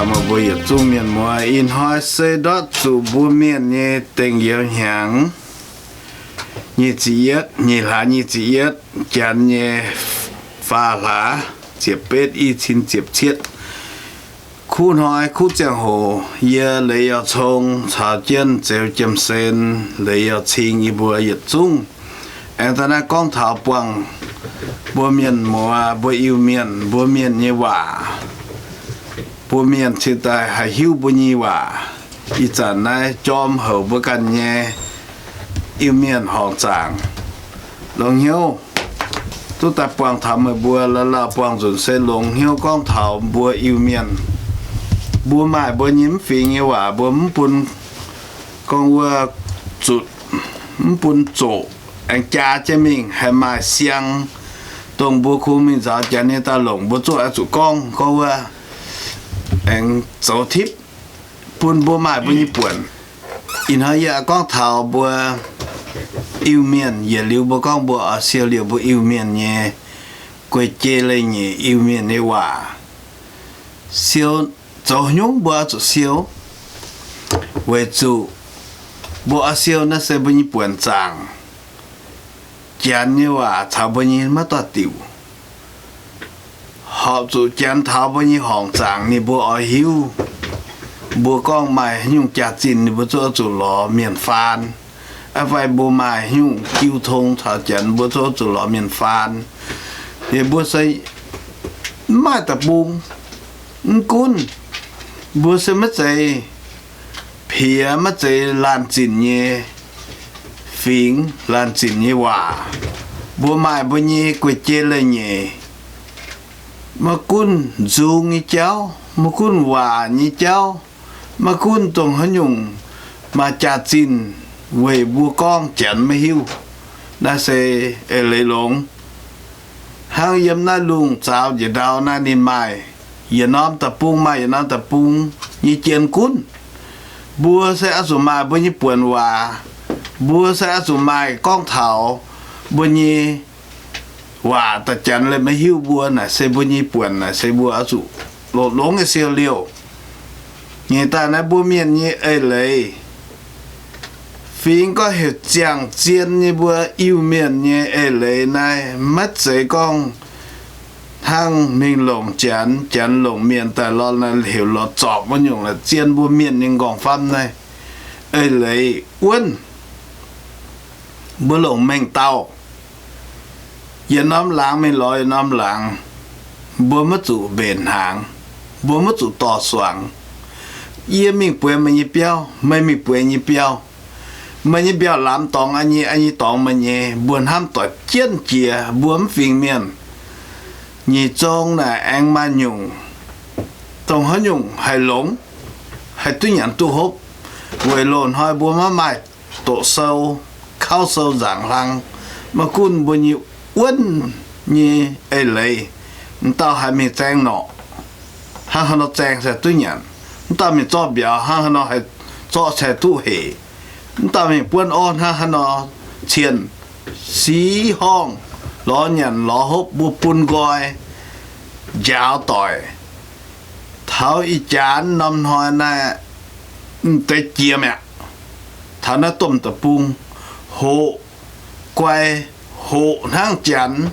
Meih mbuo yietc zungv mienh muoz, ih hnoi se ndortv zuqc mbuo mienh nyei dengh youz hnyangx nyic ziepc yietv, nyic hlaax nyic ziepc yietv, Janx nyei faah hlaax ziepc betv, i cin ziepc cietv. Kuv hnoi kuv ziangh hoc yie Leiz Yauh Cong caux jienv Zeux Jiem-Sen, Leiz Yauh Cing, yie mbuo yietc zungv aengx daaih naaiv gorngv taux buangh mbuo mienh muoz, mbuo Iu-Mienh, mbuo mienh nyei waac. Mbuo mienh cingx daaih haih hiuv mbuo nyei waac. Ih zanc naaiv jorm houc mbuo ganh nyei Iu-Mienh horngc zaangc. Longx hnyouv duqv daaih buangh taux meih mbuo, la'la'buangh nzunc se longx hnyouv gorngv taux mbuo Iu-Mienh. Mbuo maaih mbuo nyei mv fingx nyei waac, mbuo mv bun gorngv wuov zutc, mv bun zoqc, aengx jaa jienv mingh haih maaih siang, dongh mbuo kungx mingh nzaaux Janx nyei daaih longc, mbuo zuqc oix zuqc gorngv, gorngv wuov aengx zoux tipv bun mbuo maaih mbuo nyei buonc. Ih hnoi yie gorngv taux mbuo Iu-Mienh, yietc liuz mbuo gorngv mbuo oix siou liouh mbuo Iu-Mienh nyei guei-jei leiz-nyeic, Iu-Mienh nyei waac. Siou, zoux haaix nyungc mbuo oix zuqc siou? Weic zuqc mbuo oix siou naaiv se mbuo nyei buonc zaangc. Janx nyei waac caux mbuo nyei maiv doix diuc. Horpc zuqc Janx taux mbuo nyei horngc zaangc ninh mbuo oix hiuv. Mbuo gorngv maaih haaix nyungc jaax-zinh ninh mbuo zuqc zuqc lorz mienh faan. Aa, fai mbuo maaih haaix nyungc jiu tong caux Janx mbuo zuqc zuqc lorz mienh faan. Yie mbuo se mv maaih deic-bung. Mv gunv mbuo se maiv zeiz piex, maiv zeiz laanh zinc nyei fingx, laanh zinc nyei waac, mbuo maaih mbuo nyei guei-jei leiz-nyeic. Maiv gunv nzung nyei jauv, maiv gunv waac nyei jauv, maiv gunv dongh haaix nyungc maaih jaax-zinh weic mbuo gorngv Janx maiv hiuv, naaiv se eix leiz longx. Hnangv yiem naaiv lungh zaaux njiec ndau naaiv ninh maaih yietc norm deic-bung, maaih yietc norm deic-bung nyei jien gunv. Mbuo se oix zuqc maaih mbuo nyei buonc waac. Mbuo se oix zuqc maaih gorngv taux mbuo nyei waac daaih Janx leiz maiv hiuv mbuo naaic se mbuo nyei buonc naaic se mbuo oix zuqc longx-longx nyei siou liouh. Nyeic daaih naaiv mbuo mienh nyei eix leiz, fingx gorngv heuc ziangh zien nyei mbuo Iu-Mienh nyei eix leiz naaiv maiv zeiz gorngv hnangv mingh longc Janx, Janx longc mienh daaih lorz naaiv heuc lorz zorpc wuov nyungc, la'zien mbuo mienh nyei nqorngv-famv naaiv eix leiz wuonv. Mbuo longc mengh dauh yietc norm laangz mingh lorz yietc norm laangz. Mbuo maiv zuqc mbenc hnaangx, mbuo maiv zuqc dorh suangx. Yie mingh bueix meih nyei biauv, meih mingh bueix yie nyei biauv. Meih nyei mbiauh lamz dorngx yie nyei, yie nyei dorngx meih nyei. Mbuo hnamv doic jienv jiex, mbuo mv fingx mienh. Nyic zong naaic aengx maaih nyungc, dongh haaix nyungc haih longx, haih duqv nyanc duqv hopv, weic loz-hnoi mbuo maiv maaih doqc sou, kauv sou nzaangc hlang. Maiv gunv mbuo nyei wuonv nyei eix leiz, m'dauh haiz mingh zaeng norqc, hnangv haaix nor zaeng se duqv nyanc. M'dauh mingh zorqv mbiauz, hnangv haaix nor haih zorqv se duqv hec. M'dauh mingh buonv orv, hnangv haaix nor cienh siv horngh, lorz nyanc lorz hopv mbuo bun nqoi njaaux doic. Taux ih jaax norm hnoi naaiv, m'deix jiex mi'aqv. Taux naaiv domh deic-bung, hoqc guai, hoqc hnangv Janx,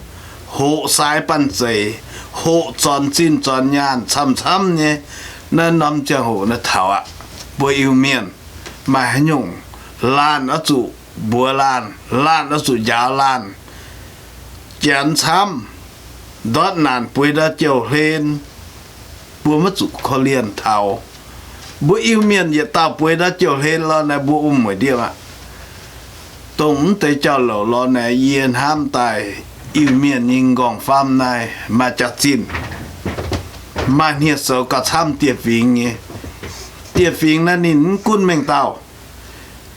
hoqc sai banh zeic, hoqc zornc zinh zornc nyaanh camv-camv nyei. Naaiv norm ziangh hoc naaiv taux aqv. Mbuo Iu-Mienh maaih haaix nyungc laanh oix zuqc mbuox laanh, laanh oix zuqc njaaux laanh. Janx camv, ndortv naanc bueix ndau jouh hlen, mbuo maiv zuqc korv-lienh taux. Mbuo Iu-Mienh yietc dauh bueix ndau jouh hlen lorz naaiv mbuo wuom-mueic ndiev aqv. Dongh mv deix jauv-louc lorz naaiv yie hnamv daaih Iu-Mienh nyei nqorngv-famv naaiv maaih jaax-zinh, maaih hniev-soux gauh camv dieh fingx nyei. Dieh fingx naaiv ninh mv gunv mengh dauh.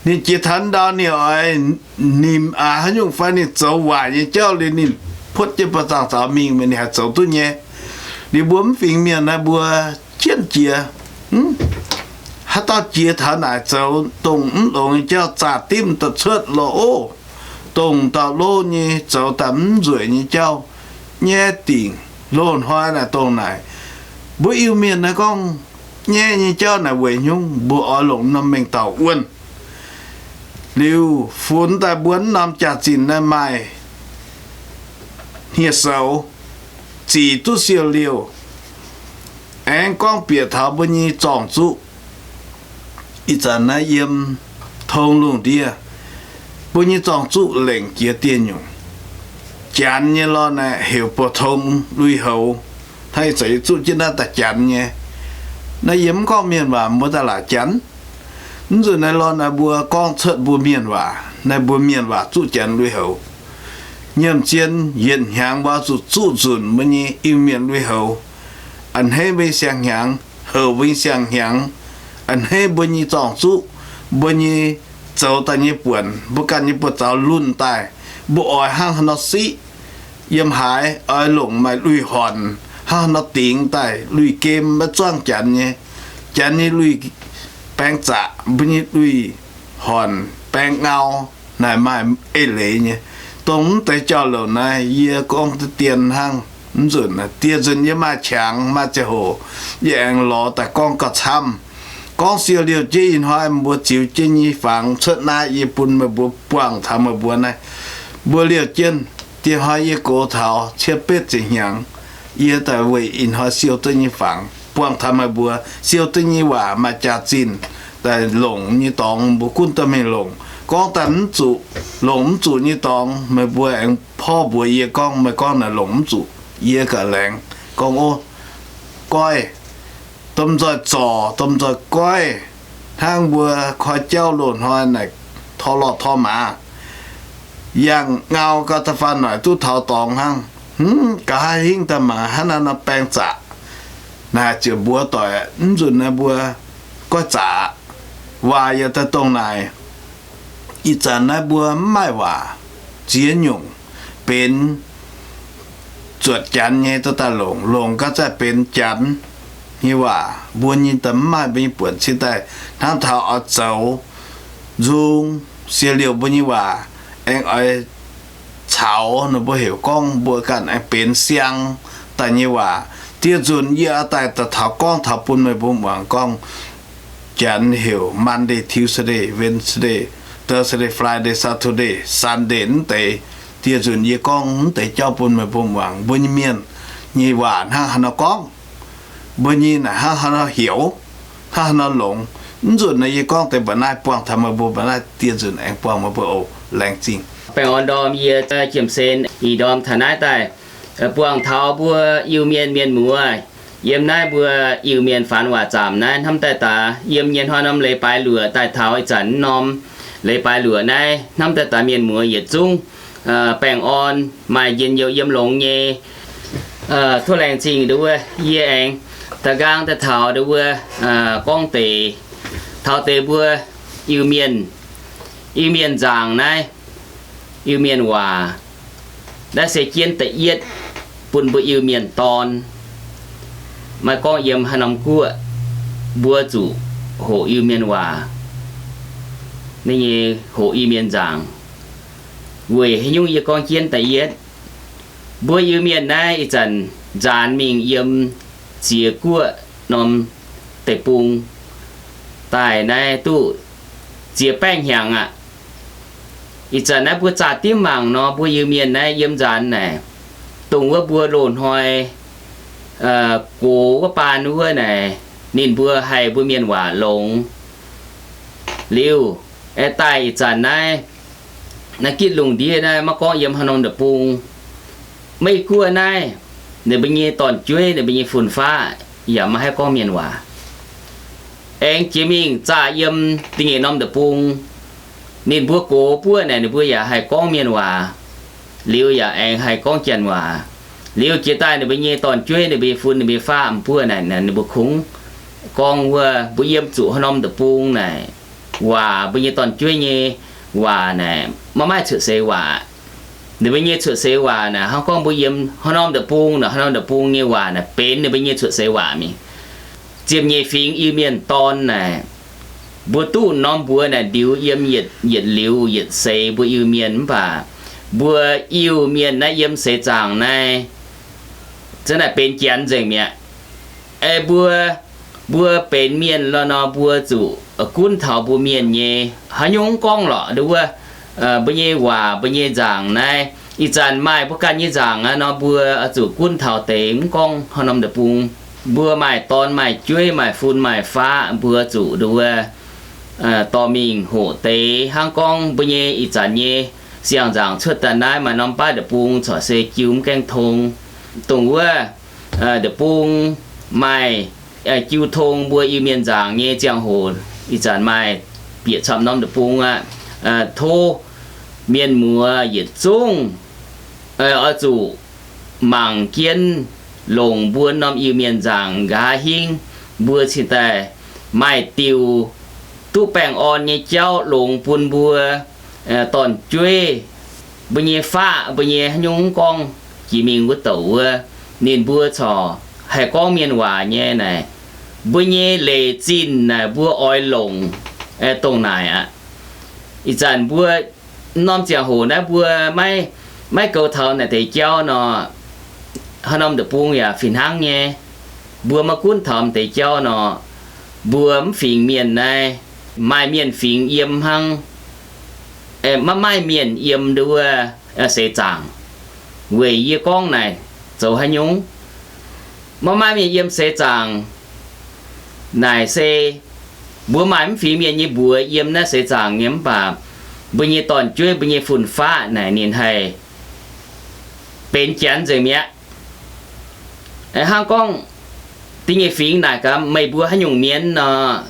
Ninh jiex taux ndau ninh oix nimc aqc haaix nyungc fai ninh zoux waaic nyei jauv liuz ninh puotv jienv ba'zangc zaux mingh meih ninh haih zoux duqv nyei. Liuz mbuo mv fingx mienh naaiv mbuo jienv jiex, haaix dauh jiex taux naaic zoux dongh mv longx nyei jauv zaah dimv daaih cuotv lorz ov, dongh dauh loz nyei zoux daaih mv nzueic nyei jauv nyei dingc loz-hnoi naaic dongh naaic. Mbuo Iu-Mienh naaiv gorngv nyei nyei jauv naaic weic hnyouv mbuo oix longc norm mengh dauh wuonh. Liuz funx daaih mbuo wuov norm jaax-zinh naaiv maaih hniev-soux, zic duqv siou-liouh, aengx gorngv bieqc taux mbuo nyei zorng-zuqv. Ih zanc naaiv yiem tong lungh ndiev, mbuo nyei zorng-zuqv lengc jiex dieh nyungc. Janx nyei lorh naaiv heuc bou tong lui-houx, hnangv ih zanc yie zuqv jienv naaiv daaih janx nyei. Naaiv yie mv gorngv mienh waac, mbuo daaih laaix janx. Mv nzunc naaiv lorh naaiv mbuo gorngv cuotv mbuo mienh waac, naaiv mbuo mienh waac zuqv janx lui-houx. Nyiemc zien yietc hnyangx mbuo zuqc zuqv nzunc mbuo nyei Iu-Mienh lui-houx. A'hneiv mbuo nyei siang-hnyangx, houc mbuo nyei siang-hnyangx, a'hneiv mbuo nyei zorng-zuqv, mbuo nyei zoux daaih nyei buonc, mbuo ganh nyei buoz-zaux lunh daaih, mbuo oix hnangv haaix nor siqv, yiem haaix oix longc maaih lui-hornc hnangv haaix nor dingx daaih lui-gem maiv zuangv janx nyei. Janx nyei lui-baeng zaqc, mbuo nyei lui-hornc baeng ngau, naaic maaih eix leiz nyei. Dongh mv deix jauv-louc naaiv yie gorngv deix dien hnangv. Mv nzunc dieh nzunc yie maaih qangx maaih ziangh hoc, yie aengx lorz daaih gorngv gauh camv. Gorngv siou-liouh jienv ih hnoi mbuo ziux jienv nyei fangx cuotv naaiv, yie bun meih mbuo buangh taux meih mbuo naaiv. Mbuo liouh jienv, dieh hnoi yie gox taux cietv betv ziepc hnyangx, yie daaih weic ih hnoi siou duqv nyei fangx buangh taux meih mbuo. Siou duqv nyei waac maaih jaax-zinh daaih longc nyei dorngx mbuo gunv dorh mingh longc. Gorngv daaih mv zuqc, longc mv zuqc nyei dorngx meih mbuo aengx porv mbuox yie gorngv, meih gorngv naaic longc mv zuqc, yie gaax laengz gorngv, ov, goiv, domh nzoih zorc, domh nzoih goiv, hnangv mbuo koi jauv loz-hnoi naaic tor lorh tor maaz, yangh ngau gau da'faanh noic duqv taux dorngx hnangv. Hnangv nqa'haav hingv daaih mangc hnangv naaiv nor baeng zaqc. Naaic ziouc mbuox doic, mv nzunc naaiv mbuo goiv zaqc, waac yaac daaih dongh naaic. Ih zanc naaiv mbuo mv maaih waac, ziex nyungc benx zuotc janx nyei duqv daaih longc, longc gau zaih benx janx nyei waac. Mbuo nyei daaih mv maaih mbuo nyei buonc cingx daaih hnangv taux oix zoux nzung siou-liouh mbuo nyei waac, aengx oix caux ninh mbuo heuc gorngv mbuo ganh aengx benx siang daaih nyei waac. Dieh nzunc yie oix daaih daaih taux gorngv taux bun meih mbuo muangx gorngv janx heuc Monday, Tuesday, Wednesday, Thursday, Friday, Saturday, Sunday mv deix. Dieh nzunc yie gorngv mv deix jauv bun meih mbuo muangx mbuo nyei mienh nyei waac hnangv haaix nor gorngv, mbuo nyei naaic hnangv haaix nor heuc, hnangv haaix nor longx. Mv nzunc naaiv yie gorngv deix mba'naaiv buangh taux meih mbuo, mba'naaiv dieh nzunc aengx buangh meih mbuo oc. Laengz zingh. Baengh orn ndorm yie Jiem Sen ih ndorm taux naaiv daaih buangh taux mbuo Iu-Mienh mienh muoz yiem naaiv mbuo Iu-Mienh faanx waac zaamc naaiv hnamv daaih daaih yiem nyei hnoi norm leiz baaix luoqc daaih taux ih zanc norm leiz baaix luoqc naaiv hnamv daaih daaih mienh muoz yietc zungv baengh orn, maaih njien-youh yiem longx nyei. Tov laengz zingh nduov yie aengx da'nqaang daaih taux nduov gorngv deix taux deix mbuo Iu-Mienh, Iu-Mienh nzaangc naaiv, Iu-Mienh waac. Naaiv se jienv da'yietv bun mbuo Iu-Mienh dorn. Maiv gorngv yiem haaix norm guoqv, mbuo zuqc hoqc Iu-Mienh waac, ninh nyei hoqc Iu-Mienh nzaangc. Weic haaix nyungc yie gorngv jienv da'yietv? Mbuo Iu-Mienh naaiv ih zanc nzaanx mingh yiem ziex guoqv norm deic-bung daaih naaiv duqv ziex baeqv hnyangx aqv. Ih zanc naaiv mbuo zaah dimv mangc nor, mbuo Iu-Mienh naaiv yiem nzaanx naaic, dongh wuov mbuo loz-hnoi gox wuov baan wuov naaic, ninh mbuo haih mbuo Mienh waac longx. Liuz, aengx daaih ih zanc naaiv, naaiv gitv lungh ndiev naaiv maiv gorngv yiem haaix norm deic-bung, Meiv Guoqv naaiv, ninh mbuo nyei dorn-jueiv, ninh mbuo nyei fun-faqv yaac maiv haih gorngv Mienh waac. Aengx jiex mingh zaah yiem da'nyeic norm deic-bung, ninh mbuo gox buoqv naaic ninh mbuo yaac haih gorngv Mienh waac, liuz yaac aengx haih gorngv Janx waac. Liuz jiex daaih ninh mbuo nyei dorn-jueiv, ninh mbuo nyei fun, ninh mbuo nyei faqv m'buoqv naaic, ninh mbuo kungx gorngv wuov mbuo yiem zuqc haaix norm deic-bung naaic, waac mbuo nyei dorn-jueiv nyei waac naaic maiv maaih cuotv seix waac. Ninh mbuo nyei cuotv seix waac naaic hnangv gorngv mbuo yiem haaix norm deic-bung naaic, haaix norm deic-bung nyei waac naaic benx ninh mbuo nyei cuotv seix waac mingh. Ziepc nyeic fingx Iu-Mienh dorn naaic, mbuo duqv norm mbuox naaic ndiux yiem yietc, yietc liuz yietc seix mbuo Iu-Mienh mv baac mbuo Iu-Mienh naaiv yiem seix zaangc naaiv za'naaic benx Janx nzengc mi'aqv. Ei mbuo Mbuo benx mienh lorqc nor, mbuo zuqc gunv taux mbuo mienh nyei haaix nyungc gorngv lorqc. Nduov wuov, mbuo nyei waac, mbuo nyei nzaangc naaiv, ih zanc maaih mbuo ganh nyei nzaangc aqv nor, mbuo zuqc gunv taux deix mv gorngv haaix norm deic-bung. Mbuo maaih dorn maaih jueiv, maaih fun maaih faqv, mbuo zuqc nduov wuov dorh mingh hoqc deix. Hnangv gorngv mbuo nyei ih zanc nyei siang-nzaangc cuotv daaih naaiv, maaih norm baav deic-bung corc se jiu mv gaengh tong. Dongh wuov deic-bung maaih jiu tong mbuo Iu-Mienh nzaangc nyei ziangh hoc, ih zanc maaih bieqc camv norm deic-bung aqv. Tov mienh muoz yietc zungv oix zuqc mangc jienv longc mbuo norm Iu-Mienh nzaangc nqa'haav hingv, mbuo cingx daaih maaih diuh duqv baengh orn nyei jauv longx bun mbuo dorn-jueiv, mbuo nyei faqv, mbuo nyei haaix nyungc gorngv jiex mingh wuov douc wuov, ninh mbuo corc haih gorngv mienh waac nyei naaic, mbuo nyei leic zinh naaic mbuo oix longc dongh naaic aqv. Ih zanc mbuo norm ziangh hoc naaiv mbuo maiv, maiv goux taux naaic deix jauv nor, haaix norm deic-bung yaac fih hnangv nyei. Mbuo maiv gunv taux deix jauv nor, mbuo mv fingx mienh naaiv, maaih mienh fingx yiem hnangv, maiv maaih mienh yiem nduov seix zaangc. Weic yie gorngv naaic zoux haaix nyungc? Maiv maaih mienh yiem seix zaangc naaic se mbuo maaih mv fingx mienh nyei mbuox yiem naaiv seix zaangc nyei mv baac mbuo nyei dorn-jueiv, mbuo nyei fun-faqv naaic ninh haih benx janx nzengc mi'aqv. Hnangv gorngv da'nyeic fingx naaic gaax meih mbuo haaix nyungc mienh nor,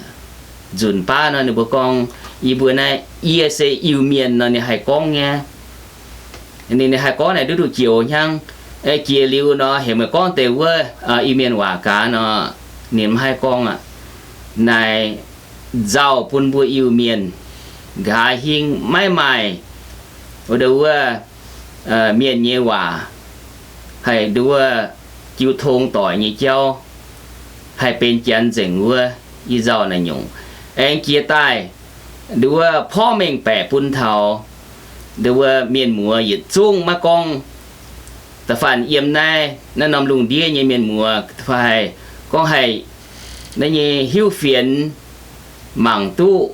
nzunc baav nor ninh mbuo gorngv, yie mbuo naaiv, yie se Iu-Mienh nor ninh haih gorngv nyei. Ninh, ninh haih gorngv naaic nduqc nduqc joux hnyangx. Jiex liuz nor heuc meih gorngv deix wuov Iu-Mienh waac gaax nor, ninh mv haih gorngv aqv. Naaic nzauh bun mbuo Iu-Mienh nqa'haav hingv maiv maaih nduov wuov mienh nyei waac haih nduov wuov jiu tong doic nyei jauv haih benx janx nzengc wuov, yie nzauh naaic nyungc. Aengx jiex daaih nduov wuov porv mengh baeqc bun taux nduov wuov mienh muoz yietc zungv maiv gorngv da'faanh yiem naaiv, naaiv norm lungh ndiev nyei mienh muoz fai gorngv haih naaiv nyei hiuv fienx mangc duqv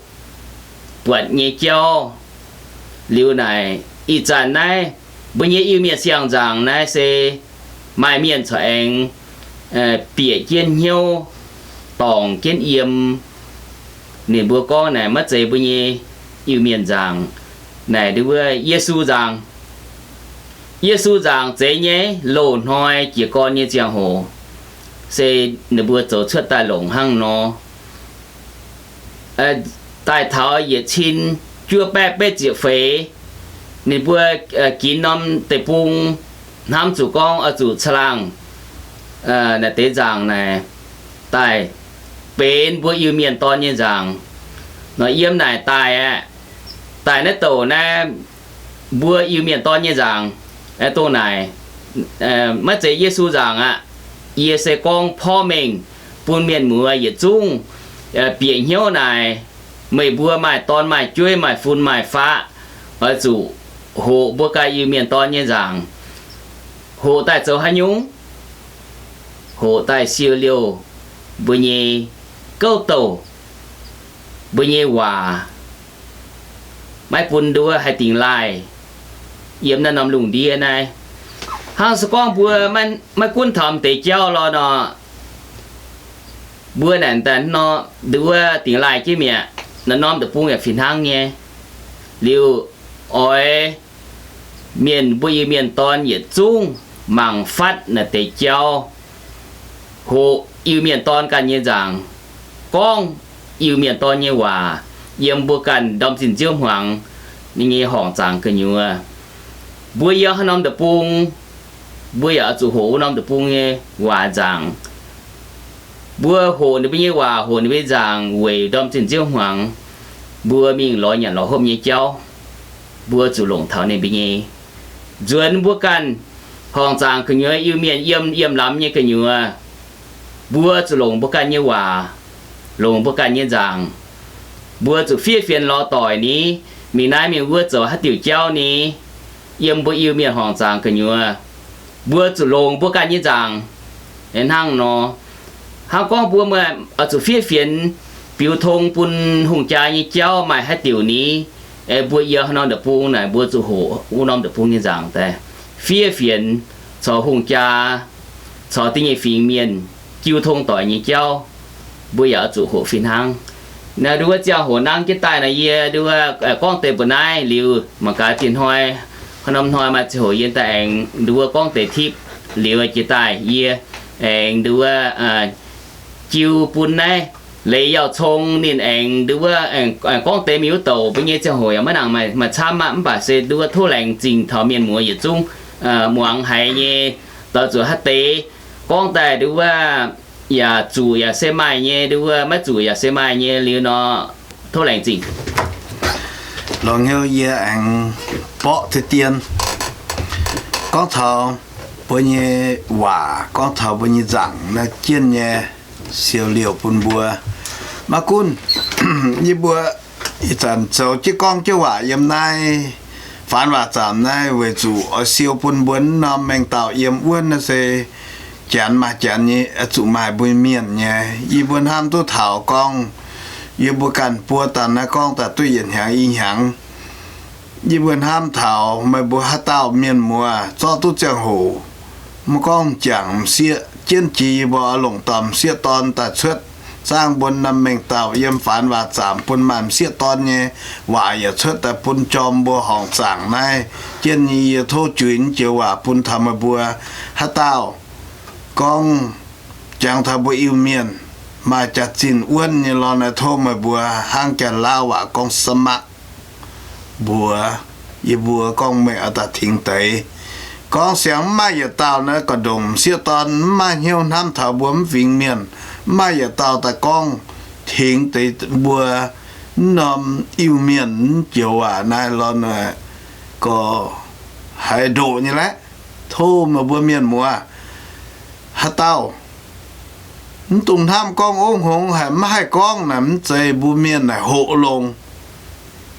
buatc nyei jauv. Liuz naaic ih zanc naaiv mbuo nyei Iu-Mienh siang-nzaangc naaiv se maaih mienh corc aengx bieqc jienv hnyouv dorngc jienv yiem. Ninh mbuo gorngv naaic maiv zeiz mbuo nyei Iu-Mienh nzaangc, naaic nduov wuov Yesu nzaangc. Yesu nzaangc zeiz nyei. Loz-hnoi jiez gorn nyei ziangh hoc se ninh mbuo zoux cuotv daaih longc hnangv nor. Daaih taux yietc cin juov baeqv betv ziepc feix, ninh mbuo ginx norm deic-bung, hnamv zuqc gorngv oix zuqc caangh laangh naaic deix nzaangc naaic daaih benx mbuo Iu-Mienh dorn nyei nzaangc. Nor yiem naaic daaih aeqv, daaih naaiv douc naaiv mbuo Iu-Mienh dorn nyei nzaangc, dongh naaic maiv zeiz Yesu nzaangc aqv. Yie se gorngv porv mengh bun mienh muoz yietc zungv bieqc hnyouv naaic, meih mbuo maaih dorn maaih jueiv maaih fun maaih faqv, oix zuqc hoqc mbuo ganh Iu-Mienh dorn nyei nzaangc. Hoqc daaih zoux haaix nyungc? Hoqc daaih siou liouh mbuo nyei gouv douh, mbuo nyei waac, maiv bun nduov haih dingx laaih yiem naaiv norm lungh ndiev naaiv. Hnangv se gorngv mbuo maiv gunv taux deix jauv lorqc nor, mbuo naaic daaih nor, nduov dingx laaih jienv mi'aqv. Naaiv norm deic-bung yaac fih hnangv nyei. Liuz oix mienh, mbuo Iu-Mienh dorn yietc zungv mangc fatv naaic deix jauv, hoqc Iu-Mienh dorn ganh nyei nzaangc, gorngv Iu-Mienh dorn nyei waac yiem mbuo ganh ndorm zinh nziouv hmuangx nyei horngc zaangc gu'nyuoz. Mbuo yiem haaix norm deic-bung, mbuo yaac oix zuqc hoqc wuov norm deic-bung nyei waac nzaangc. Mbuo hoqc ninh mbuo nyei waac, hoqc ninh mbuo nyei nzaangc weic ndorm zinh nziouv hmuangx mbuo mingh lorz nyanc lorz hopv nyei jauv, mbuo zuqc longc taux ninh mbuo nyei. Nzuonx mbuo ganh horngc zaangc gu'nyuoz, Iu-Mienh yiem yiem lamz nyei gu'nyuoz, mbuo zuqc longc mbuo ganh nyei waac, longc mbuo ganh nyei nzaangc. Mbuo zuqc fiev fienx lorz doic ni, mingh naaiv mingh wuov zoux haaix diuc jauv ni, yiem mbuo Iu-Mienh horngc zaangc gu'nyuoz, mbuo zuqc longc mbuo ganh nyei nzaangc. Hnangv nor, Hnangv gorngv mbuo meih oix zuqc fiev fienx biux tong bun hungh jaa nyei jauv maaih haaix diuc ni? Mbuo yiem haaix norm deic-bung naaic, mbuo zuqc hoqc wuov norm deic-bung nyei nzaangc daaih fiev fienx caux hungh jaa, caux da'nyeic fingx mienh jiu tong doic nyei jauv, mbuo yaac oix zuqc hoqc fih hnangv. Naaiv nduov wuov ziangh hoc nangv jienv daaih nor, yie nduov gorngv deix mbuo naaiv liuz, mangc gaax diex hnoi, haaix norm hnoi maaih ziangh hoc yie daaih aengx nduov gorngv deix tipv liuz jiex daaih yie aengx nduov jiu bun naaiv Leiz Yauh Cong ninh aengx nduov gorngv deix mingh wuov douc mbuo nyei ziangh hoc yaac maiv nangc maaih camv aqv. Mv baac se nduov tov laengz zingh taux mienh muoz yietc zungv muangx haiz nyei, doix zuqc haaix deix gorngv daaih nduov yaac zuqc yaac se maaih nyei, nduov maiv zuqc yaac se maaih nyei liuz nor, tov laengz zingh. Lorz hnyouv yie aengx borqv deix dien gorngv taux mbuo nyei waac, gorngv taux mbuo nyei nzaangc naaiv jienv nyei siou liouh bun mbuo. Maiv gunv yie mbuo ih zanc zoux jienv gorngv jienv waac yiem naaiv Faanx Waac Zaamc naaiv weic zuqc oix siou bun mbuo norm mengh dauh yiem wuonv naaiv se janx maaih janx nyei, zuqc maaih mbuo mienh nyei. Yie mbuo hnamv duqv taux gorngv yie mbuo ganh buo daaih naaiv gorngv daaih duqv yietc hnyangx i hnyangx. Yie mbuo hnamv taux meih mbuo haaix dauh mienh muoz zorqv duqv ziangh hoc, maiv gorngv m'jangc m'sieqv jienv jiex yie mbuo oix longc dorh m'sieqv dorn daaih cuotv zaangv mbuo norm mengh dauh yiem Faanx Waac Zaamc bun maaih m'sieqv dorn nyei waac yaac cuotv daaih bun jorm mbuo horngc zaangc naaiv jienv nyei. Yie tov juix naaiv joux waac bun taux meih mbuo haaix dauh gorngv jangx taux mbuo Iu-Mienh maaih jaax-zinh wuonv nyei lorh naaiv, tov meih mbuo hnangv Janx-Laauv waac gorngv สมัคร mbuox yie mbuo gorngv meih oix daaih tingx deix. Gorngv siang mv maaih yietc dauh naaiv ga'ndongc m'sieqv dorn mv maaih hnyouv hnamv taux mbuo mv fingx mienh, mv maaih yietc dauh daaih gorngv tingx deix mbuo mv norm Iu-Mienh mv joux waac naaiv lorh naaiv, gorx haiz ndoqc nyei laeh. Tov meih mbuo mienh muoz haaix dauh mv dungx hnamv gorngv ov hngongx haic mv haih gorngv naaic, mv zeiz mbuo mienh naaic hoqc longx.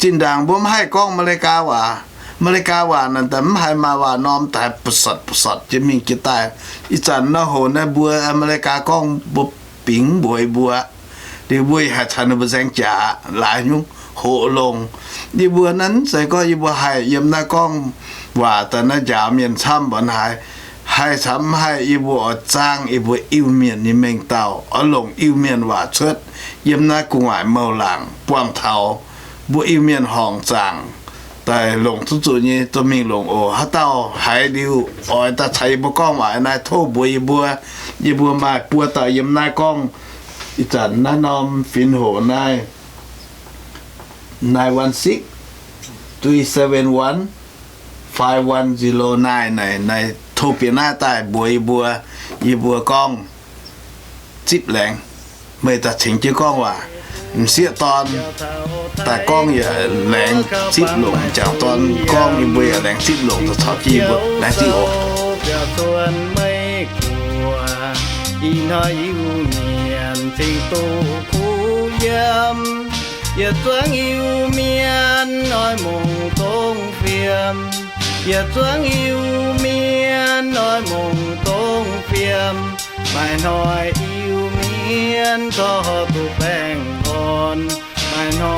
Zinh ndaangc mbuo mv haih gorngv Aa^me^li^gaa waac. Aa^me^li^gaa waac naaic daaih mv haiz maaih waac norm daaih bu'sotc bu'sotc jienv mingh jienv daaih. Ih zanc nor hoc naaiv mbuo Aa^me^li^gaa gorngv mbuo bingx mbuox mbuo, liuz mbuo haih caux ninh mbuo nzaeng jaax laaix nyungc hoqc longx. Yie mbuo naaiv mv zeiz gorngv yie mbuo haih yiem naaiv gorngv waac daaih naaiv njaaux mienh camv mbuonx haaix. Haih camv mv haih yie mbuo oix zaangv yie mbuo Iu-Mienh nyei mengh dauh oix longc Iu-Mienh waac cuotv yiem naaiv gu'nguaaic mouh laangc buangh taux mbuo Iu-Mienh horngc zaangc daaih longc duqv zuqc nyei dorh mingh longc oc. Haaix dauh haiz liuz oix daaih caux yie mbuo gorngv waac naaiv tov mbuox yie mbuo. Yie mbuo maaih buo dauh yiem naaiv gorngv ih zanc naaiv norm finx hoc naaiv nine one six three seven one five one zero nine naaic, naaic tov bieqc naaiv daaih mbuox yie mbuo. Yie mbuo gorngv zipv laengz, meih daaih cingx jienv gorngv waac. M'sieqv dorn daaih gorngv yaac laengz zipv longc, m'jangc dorn gorngv yie mbuo yaac laengz zipv longc, caux jienv yie mbuo laengz zipv oc. Ih hnoi Iu-Mienh cingx duqv kuv yiem, yietc zungv Iu-Mienh oix mungh dongh fiem, yietc zungv Iu-Mienh oix mungh dongh fiem. Maaih hnoi Iu-Mienh zorqv duqv baengh orn, maaih hnoi